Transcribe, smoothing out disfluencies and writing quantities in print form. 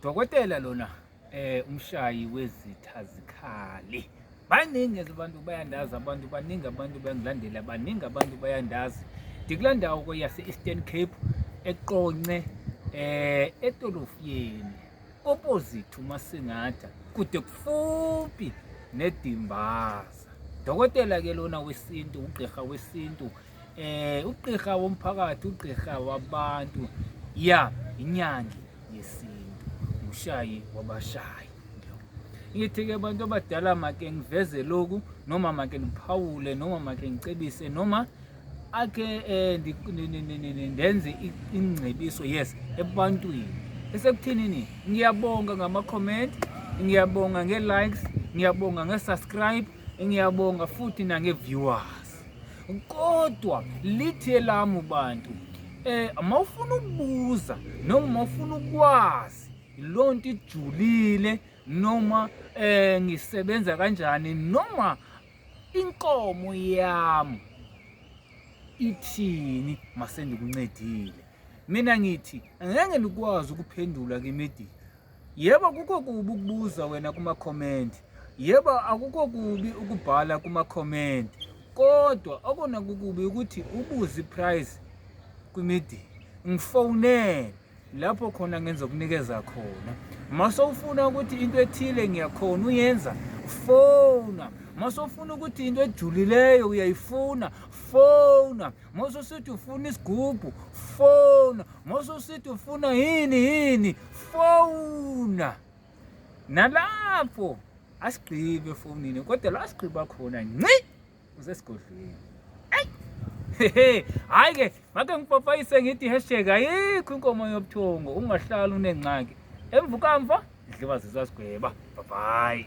Dokotela lona umshayi wezitha zikhali. Baningi abantu bayandazi, abantu baningi, abantu bayangilandela, baningi abantu bayandazi. Ndikula ndawo ke yase-Eastern Cape, eQonce, etolofiyeni opposite uMasingatha, kude kufuphi neDimbaza. Dokotela ke lona wesintu, ugqirha wesintu, ugqirha womphakathi, ugqirha wabantu, ya inyangi yesintu, umshayi wabashayi. Ngithi-ke abantu abadala, make ngiveze lokhu, noma make ngiphawule, noma make ngicebise, noma ake ndenze ingcebiso, yes, ebantwini esekuthini ni ngiyabonga ngama-comment, ngiyabonga nge-likes, ngiyabonga nge-subscribe, ngiyabonga futhi nange-viewers. Kodwa lithi elami bantu, mawufuna ukubuza noma mawufuna ukwazi lonto ijulile, noma ngisebenza kanjani, noma inkomo yami ithini mase ndikuncedile, mina ngithi angeke ndikwazi ukuphendula kwimedia. Yebo, kukho kubi ukubuza wena kuma-comment, yebo, akukho kubi ukubhala kuma-comment, kodwa okona kukubi ukuthi ubuze iprice kwimedia. Ngifonele lapho khona ngenzokunikeza khona. Masowufuna ukuthi into ethile ngiyakhona uyenza, fona. Masowufuna ukuthi into ejulileyo uyayifuna, fona. Masusithi ufuna isigubhu, fona. Masusithi ufuna yini yini, fona. Nalapho asigqibe efonini, kodwa la sigqiba khona nci usesigodlweni. Eyi, hhayi ke, make ngipapayise ngithi hashtag ayikho inkomo yobuthongo, ungahlali unengxaki. Emva kamva idliwa zizasigweba. Bye bye.